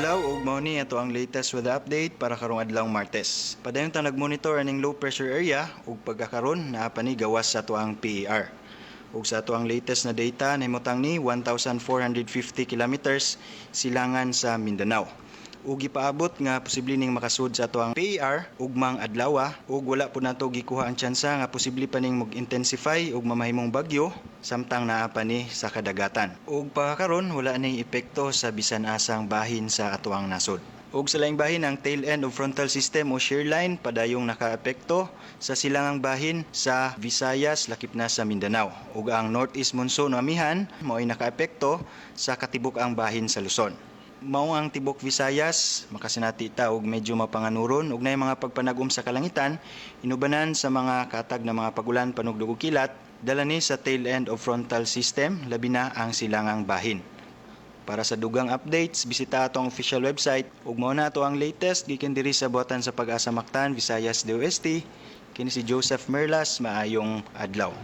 Adlaw ug mao ni ato ang latest weather update para karong adlaw Martes. Padayon ta nagmonitor aning low pressure area ug pagkakaron naa pa ni gawas sa ato ang PAR. Ug sa ato ang latest na data, nahimutang ni 1450 kilometers silangan sa Mindanao. Ug gipaabot nga posible ning makasud sa ato ang PAR ugmang adlaw, ug wala po nato gikuha ang tsansa nga posible pa ning mag-intensify ug mamahimong bagyo samtang naa pa ni sa kadagatan. Ug pagkakaron, wala ni epekto sa bisan asang bahin sa atoang nasod. Ug sa laing bahin, ang tail end of frontal system o shear line padayong nakaepekto sa silangang bahin sa Visayas, lakip na sa Mindanao. Ug ang northeast monsoon o amihan mao'y nakaepekto sa katibuk-ang bahin sa Luzon. Mao ang tibok Visayas makasinati ta og medyo mapanganuron ug naay mga pagpanag-om sa kalangitan inubanan sa mga katag na mga pagulan, panugdog ug kilat dala ni sa tail end of frontal system, labi na ang silangang bahin. Para sa dugang updates, bisita atong official website ug mao na ato ang latest gikan diri sa buhatan sa Pag-asa Mactan, Visayas, DOST. Kini si Joseph Merlas, maayong adlaw.